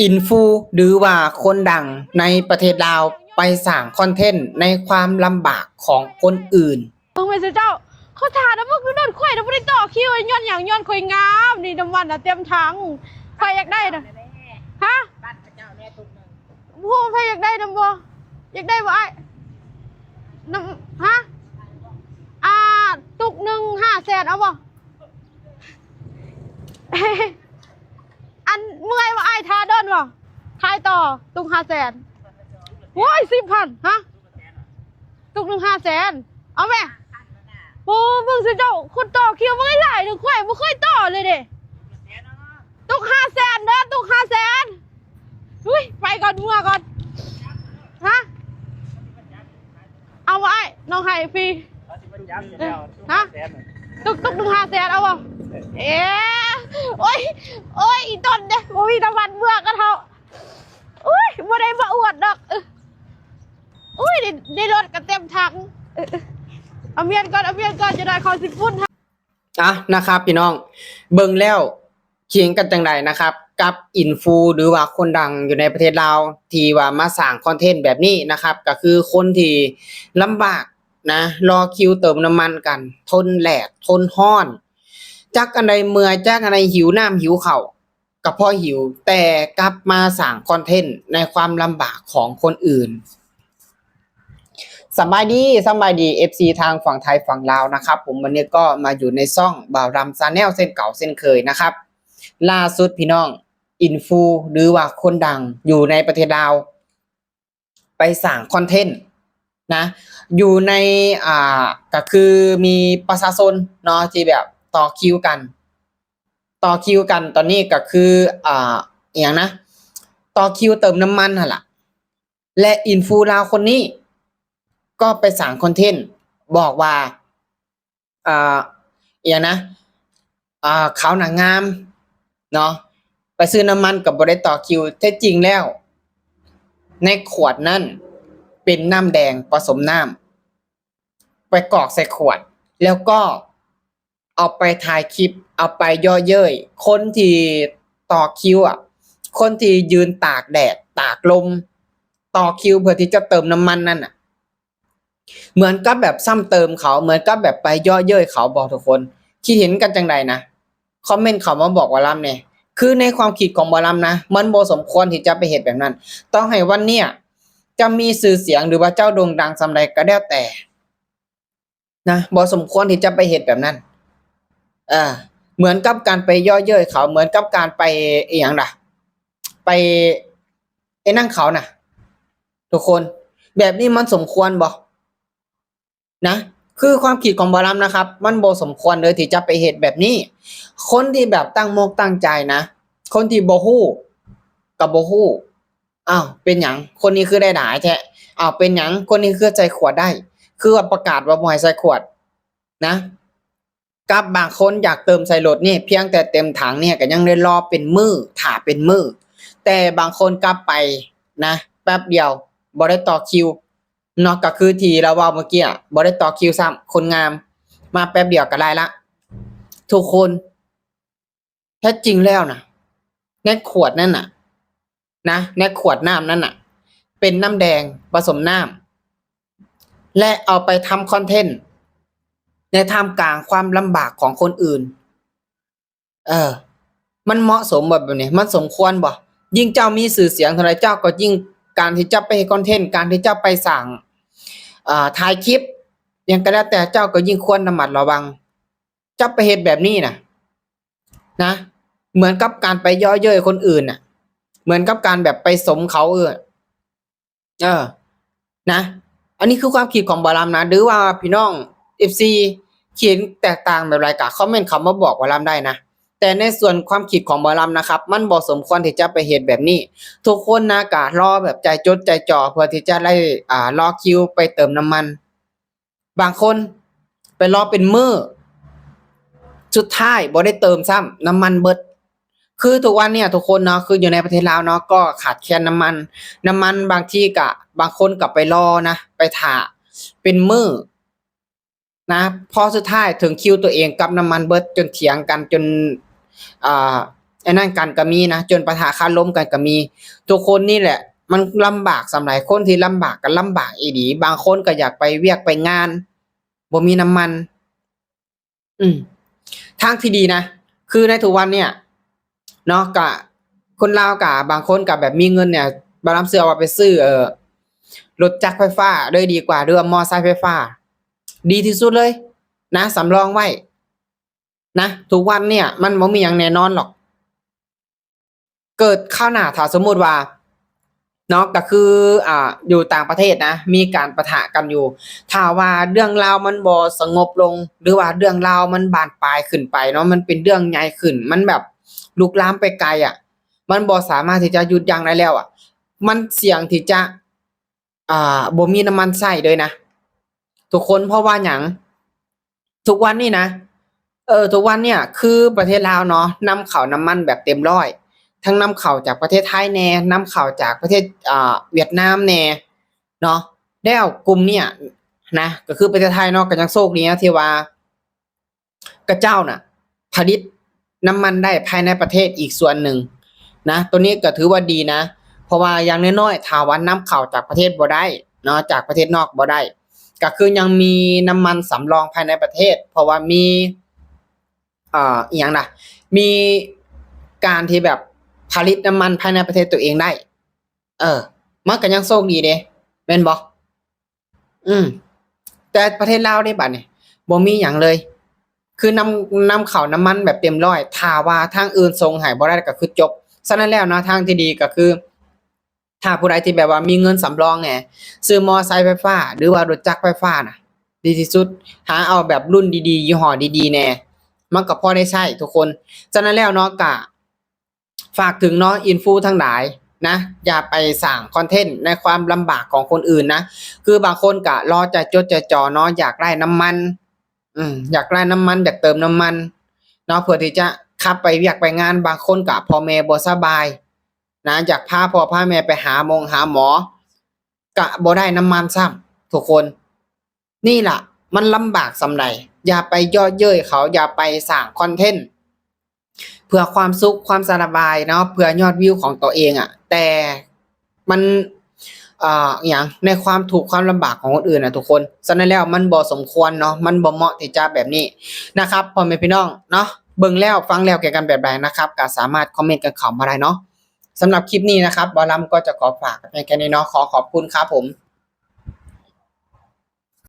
ອິນຟູ ຫຼືວ່າຄົນດັງໃນປະເທດລາວ ໄປສ້າງຄອນເທັນໃນຄວາມລຳບາກຂອງຄົນອື່ນ. ເບິ່ງແມ່ນເຈົ້າ ເຂົາຖ້ານຳບັກດົນໆ ຂ້ອຍນະບໍ່ໄດ້ຕໍ່ຄິວ ຍ້ອນຫຍັງ? ຍ້ອນຂ້ອຍງາມ ນີ້ນ້ຳມັນນະເຕັມຖັງ ຂ້ອຍຢາກໄດ້ນະ. ຮະ? ບໍ່ຮູ້ໃຜຢາກໄດ້ນຳບໍ່? ຢາກໄດ້ບໍ່ອ້າຍ? ນຳ ຮະ? ອ່າ ຕຸກໜຶ່ງຫ້າແສນ ເອົາບໍ່? ອັນເມື່ອຍບໍ່ອ້າຍ ຖ້າດົນບໍ່? ຂາຍຕໍ່ ຕຸກຫ້າແສນ. ໂອ້ຍ ສິບພັນ ຮະ? ຕຸກໜຶ່ງຫ້າແສນ ເອົາແມະ. ໂອ້ ເບິ່ງຊິເຈົ້າ ຄົນຕໍ່ຄິວເບິ່ງຫຼາຍໆ ເດີ ຂ້ອຍບໍ່ເຄີຍຕໍ່ເລີຍເດ້. ຕຸກຫ້າແສນເດີ ຕຸກຫ້າແສນ. ອຸ້ຍ ໄປກ່ອນ ເມືອກ່ອນ. ຮະ? ເອົາບໍ່ອ້າຍ ນ້ອງໃຫ້ຟຣີ. ຮະ? ຕຸກ ຕຸກໜຶ່ງຫ້າແສນ ເອົາບໍ່? ເອ ໂອ້ຍ ໂອ້ຍ ອີ່ຕົນເດ້ ບໍ່ມີນ້ຳມັນ ເມືອກ່ອນເຮົາ. ອຸ້ຍ ບໍ່ໄດ້ມາອວດດອກ. ອຸ້ຍ ໃນ ໃນລົດກໍເຕັມຖັງ. ເອົາມຽນກ່ອນ ເອົາມຽນກ່ອນ ຈະໄດ້ເຂົ້າຊິປຸ້ນ. ອ່ະ ນະຄັບພີ່ນ້ອງ ເບິ່ງແລ້ວຄິດເຫັນກັນຈັ່ງໃດນະຄັບ ກັບອິນຟູ ຫຼືວ່າຄົນດັງຢູ່ໃນປະເທດລາວ ທີ່ວ່າມາສ້າງຄອນເທັນແບບນີ້ນະຄັບ ກໍຄືຄົນທີ່ລຳບາກນະ ລໍຄິວເຕີມນ້ຳມັນກັນ ທົນແດດ ທົນຮ້ອນ ຈັກອັນໃດເມື່ອຍ ຈັກອັນໃດຫິວນ້ຳຫິວເຂົ້າ ກໍພໍຫິວ ແຕ່ກັບມາສ້າງຄອນເທັນໃນຄວາມລຳບາກຂອງຄົນອື່ນ. ສະບາຍດີ ສະບາຍດີ ເອັຟຊີ ທາງຝັ່ງໄທຝັ່ງລາວນະຄັບ ຜົມ ວັນນີ້ກໍມາຢູ່ໃນຊ່ອງບ່າວລຳ Channel ເຊັ່ນເກົ່າເຊັ່ນເຄີຍນະຄັບ. ລ່າສຸດພີ່ນ້ອງ ອິນຟູ ຫຼືວ່າຄົນດັງຢູ່ໃນປະເທດລາວ ໄປສ້າງຄອນເທັນນະ ຢູ່ໃນ ອ່າ ກໍຄືມີປະຊາຊົນເນາະ ທີ່ແບບຕໍ່ຄິວກັນ ຕໍ່ຄິວກັນ ຕອນນີ້ກໍຄື ອ່າ ອີ່ຫຍັງນະ ຕໍ່ຄິວເຕີມນ້ຳມັນຫັ້ນລະ ແລະ ອິນຟູລາວຄົນນີ້ກໍໄປສ້າງຄອນເທັນ ບອກວ່າ ອ່າ ອີ່ຫຍັງນະ ອ່າ ຂາວໜ້າງາມເນາະ ໄປຊື້ນ້ຳມັນກໍບໍ່ໄດ້ຕໍ່ຄິວ. ແທ້ຈິງແລ້ວໃນຂວດນັ້ນເປັນນ້ຳແດງປະສົມນ້ຳ ໄປກອກໃສ່ຂວດ ແລ້ວກໍເອົາໄປຖ່າຍຄລິບ ເອົາໄປເຍາະເຍີ້ຍຄົນທີ່ຕໍ່ຄິວອະ ຄົນທີ່ຢືນຕາກແດດຕາກລົມ ຕໍ່ຄິວເພື່ອທີ່ຈະເຕີມນ້ຳມັນນັ້ນນະ. ເໝືອນກັບແບບຊ້ຳເຕີມເຂົາ ເໝືອນກັບແບບໄປເຍາະເຍີ້ຍເຂົາບໍ່ທຸກຄົນ? ຄິດເຫັນກັນຈັ່ງໃດນະ? ຄອມເມັນເຂົ້າມາບອກໝໍລຳແດ່. ຄືໃນຄວາມຄິດຂອງໝໍລຳນະ ມັນບໍ່ສົມຄວນທີ່ຈະໄປເຮັດແບບນັ້ນ. ຕໍ່ໃຫ້ວັນເນີ້ຍຈະມີຊື່ສຽງ ຫຼືວ່າເຈົ້າໂດ່ງດັງສ່ຳໃດກໍແລ້ວແຕ່ນະ ບໍ່ສົມຄວນທີ່ຈະໄປເຮັດແບບນັ້ນ. ເອີ ເໝືອນກັບການໄປເຍາະເຍີ້ຍເຂົາ ເໝືອນກັບການໄປ ອີ່ຫຍັງລະ ໄປ ໄອ້ນັ້ນເຂົານະ ທຸກຄົນ ແບບນີ້ມັນສົມຄວນບໍ່ນະ? ຄືຄວາມຄິດຂອງໝໍລຳນະຄັບ ມັນບໍ່ສົມຄວນເລີຍທີ່ຈະໄປເຮັດແບບນີ້. ຄົນທີ່ແບບຕັ້ງມົກຕັ້ງໃຈນະ ຄົນທີ່ບໍ່ຮູ້ກໍບໍ່ຮູ້ ອ້າວ ເປັນຫຍັງຄົນນີ້ຄືໄດ້ຫຼາຍແທ້? ອ້າວ ເປັນຫຍັງຄົນນີ້ຄືໃສ່ຂວດໄດ້? ຄືວ່າປະກາດວ່າບໍ່ໃຫ້ໃສ່ຂວດນະ. ກັບບາງຄົນຢາກເຕີມໃສ່ລົດນີ້ ພຽງແຕ່ເຕັມຖັງນີ້ກໍຍັງໄດ້ລໍເປັນມື້ ຖ້າເປັນມື້ ແຕ່ບາງຄົນກັບໄປນະ ແປັບດຽວ ບໍ່ໄດ້ຕໍ່ຄິວເນາະ ກໍຄືທີ່ລາວເວົ້າເມື່ອກີ້ ບໍ່ໄດ້ຕໍ່ຄິວຊ້ຳ ຄົນງາມ ມາແປັບດຽວກໍໄດ້ລະ ທຸກຄົນ. ແທ້ຈິງແລ້ວນະ ໃນຂວດນັ້ນນະ ນະ ໃນຂວດນ້ຳນັ້ນນະ ເປັນນ້ຳແດງປະສົມນ້ຳ ແລະ ເອົາໄປທຳຄອນເທັນໃນທ່າມກາງຄວາມລຳບາກຂອງຄົນອື່ນ. ເອີ ມັນເໝາະສົມບໍ່ແບບນີ້? ມັນສົມຄວນບໍ່? ຍິ່ງເຈົ້າມີຊື່ສຽງເທົ່າໃດ ເຈົ້າກໍຍິ່ງ ການທີ່ເຈົ້າໄປເຮັດຄອນເທັນ ການທີ່ເຈົ້າໄປສ້າງ ເອີ ຖ່າຍຄລິບຫຍັງກໍແລ້ວແຕ່ ເຈົ້າກໍຍິ່ງຄວນລະມັດລະວັງ. ເຈົ້າໄປເຮັດແບບນີ້ນະ ນະ ເໝືອນກັບການໄປເຍາະເຍີ້ຍຄົນອື່ນນະ ເໝືອນກັບການແບບໄປຊົມເຂົາ ເອີ ເອີ ນະ ອັນນີ້ຄືຄວາມຄິດຂອງໝໍລຳນະ ຫຼືວ່າພີ່ນ້ອງເອັຟຊີຄິດເຫັນແຕກຕ່າງແບບໃດ ກໍຄອມເມັນເຂົ້າມາບອກໝໍລຳໄດ້ນະ. ແຕ່ໃນສ່ວນຄວາມຄິດຂອງໝໍລຳນະຄັບ ມັນບໍ່ສົມຄວນທີ່ຈະໄປເຮັດແບບນີ້. ທຸກຄົນນະ ກໍລໍແບບໃຈຈົດໃຈຈໍ່ ເພື່ອທີ່ຈະໄດ້ ອ່າ ລໍຄິວໄປເຕີມນ້ຳມັນ. ບາງຄົນໄປລໍເປັນມື້ ສຸດທ້າຍບໍ່ໄດ້ເຕີມຊ້ຳ ນ້ຳມັນເບິດ. ຄືທຸກວັນເນີ້ຍທຸກຄົນເນາະ ຄືຢູ່ໃນປະເທດລາວເນາະ ກໍຂາດແຄນນ້ຳມັນ. ນ້ຳມັນບາງທີກະ ບາງຄົນກໍໄປລໍນະ ໄປຖ້າເປັນມື້ນະ ພໍສຸດທ້າຍເຖິງຄິວຕົວເອງກັບນ້ຳມັນເບິດ ຈົນຖຽງກັນ ຈົນ ອ່າ ອັນນັ້ນກັນກໍມີນະ ຈົນປະທະຄາລົມກັນກໍມີ. ທຸກຄົນນີ້ແຫຼະ ມັນລຳບາກສ່ຳໃດ, ຄົນທີ່ລຳບາກກໍລຳບາກອີ່ຫຼີ. ບາງຄົນກໍຢາກໄປວຽກໄປງານ ບໍ່ມີນ້ຳມັນ. ອືມ ທາງທີ່ດີນະ ຄືໃນທຸກວັນເນີ້ຍເນາະ ກະຄົນລາວກະບາງຄົນກະແບບມີເງິນເນີ້ຍ ບ່າວລຳເຊື່ອວ່າໄປຊື້ ເອີ ລົດຈັກໄຟຟ້າເລີຍດີກວ່າ ຫຼືວ່າມໍໄຊໄຟຟ້າ ດີທີ່ສຸດເລີຍນະ ສຳລອງໄວ້ນະ. ທຸກວັນເນີ້ຍມັນບໍ່ມີຫຍັງແນ່ນອນຫຼອກ. ເກີດຄາວໜ້າ ຖ້າສົມມຸດວ່າເນາະ ກໍຄື ອ່າ ຢູ່ຕ່າງປະເທດນະ ມີການປະທະກັນຢູ່ ຖ້າວ່າເລື່ອງລາວມັນບໍ່ສະຫງົບລົງ ຫຼືວ່າເລື່ອງລາວມັນບານປາຍຂຶ້ນໄປເນາະ ມັນເປັນເລື່ອງໃຫຍ່ຂຶ້ນ ມັນແບບລຸກລາມໄປໄກອະ ມັນບໍ່ສາມາດທີ່ຈະຢຸດຢັ້ງໄດ້ແລ້ວອະ ມັນສ່ຽງທີ່ຈະ ອ່າ ບໍ່ມີນ້ຳມັນໃຊ້ເລີຍນະທຸກຄົນ. ເພາະວ່າຫຍັງ? ທຸກວັນນີ້ນະ ເອີ ທຸກວັນເນີ້ຍ ຄືປະເທດລາວເນາະ ນຳເຂົ້ານ້ຳມັນແບບເຕັມຮ້ອຍ ທັງນຳເຂົ້າຈາກປະເທດໄທແດ່ ນຳເຂົ້າຈາກປະເທດ ອ່າ ຫວຽດນາມແດ່ເນາະ. ແລ້ວກຸ່ມເນີ້ຍນະ ກໍຄືປະເທດໄທເນາະ ກໍຍັງໂຊກດີນະ ທີ່ວ່າ ຂະເຈົ້ານະຜະລິດນ້ຳມັນໄດ້ພາຍໃນປະເທດອີກສ່ວນໜຶ່ງນະ ໂຕນີ້ກໍຖືວ່າດີນະ ເພາະວ່າຢ່າງນ້ອຍໆ ຖ້າວ່ານຳເຂົ້າຈາກປະເທດບໍ່ໄດ້ເນາະ ຈາກປະເທດນອກບໍ່ໄດ້ ກໍຄືຍັງມີນ້ຳມັນສຳລອງພາຍໃນປະເທດ ເພາະວ່າມີ ເອີ ອີ່ຫຍັງນະ ມີການທີ່ແບບຜະລິດນ້ຳມັນພາຍໃນປະເທດຕົວເອງໄດ້ ເອີ ມັນກໍຍັງໂຊກດີເດ້ ແມ່ນບໍ່? ອືມ ແຕ່ປະເທດລາວເດ້ ບາດນີ້ບໍ່ມີຫຍັງເລີຍ ຄືນຳ ນຳເຂົ້ານ້ຳມັນແບບເຕັມຮ້ອຍ ຖ້າວ່າທາງອື່ນສົ່ງໃຫ້ບໍ່ໄດ້ກໍຄືຈົບ. ສະນັ້ນແລ້ວເນາະ ທາງທີ່ດີກໍຄື ຖ້າຜູ້ໃດທີ່ແບບວ່າມີເງິນສຳລອງແດ່ ຊື້ມໍໄຊໄຟຟ້າ ຫຼືວ່າລົດຈັກໄຟຟ້ານະ ດີທີ່ສຸດ. ຫາເອົາແບບລຸ້ນດີໆ ຍີ່ຫໍ້ດີໆແດ່ ມັນກໍພໍໄດ້ໃຊ້ທຸກຄົນ. ສະນັ້ນແລ້ວເນາະ ກະ ຝາກເຖິງເນາະ ອິນຟູທັງຫຼາຍນະ ຢ່າໄປສ້າງຄອນເທັນໃນຄວາມລຳບາກຂອງຄົນອື່ນນະ. ຄືບາງຄົນກະລໍໃຈຈົດໃຈຈໍເນາະ ຢາກໄດ້ນ້ຳມັນ ອືມ ຢາກໄດ້ນ້ຳມັນ ຢາກເຕີມນ້ຳມັນເນາະ ເພື່ອທີ່ຈະຂັບໄປວຽກໄປງານ. ບາງຄົນກະພໍ່ແມ່ບໍ່ສະບາຍນະ ຢາກພາພໍ່ພາແມ່ໄປຫາໝົງຫາໝໍ ກະບໍ່ໄດ້ນ້ຳມັນຊ້ຳທຸກຄົນ. ນີ້ລະ ມັນລຳບາກສ່ຳໃດ ຢ່າໄປເຍາະເຍີ້ຍເຂົາ ຢ່າໄປສ້າງຄອນເທັນເພື່ອຄວາມສຸກຄວາມສະບາຍເນາະ ເພື່ອຍອດວິວຂອງຕົວເອງອະ ແຕ່ມັນ ເອີ ອີ່ຫຍັງ ໃນຄວາມທຸກຄວາມລຳບາກຂອງຄົນອື່ນນະທຸກຄົນ. ສະນັ້ນແລ້ວມັນບໍ່ສົມຄວນເນາະ ມັນບໍ່ເໝາະທີ່ຈະແບບນີ້ນະຄັບ ພໍ່ແມ່ພີ່ນ້ອງເນາະ. ເບິ່ງແລ້ວຟັງແລ້ວແກ່ກັນແບບໃດນະຄັບ ກໍສາມາດຄອມເມັນກັນເຂົ້າມາໄດ້ເນາະ. ສຳລັບຄລິບນີ້ນະຄັບ ບ່າວລຳກໍຈະຂໍຝາກໄວ້ພຽງແຄ່ນີ້ເນາະ ຂໍຂອບຄຸນຄັບຜົມ.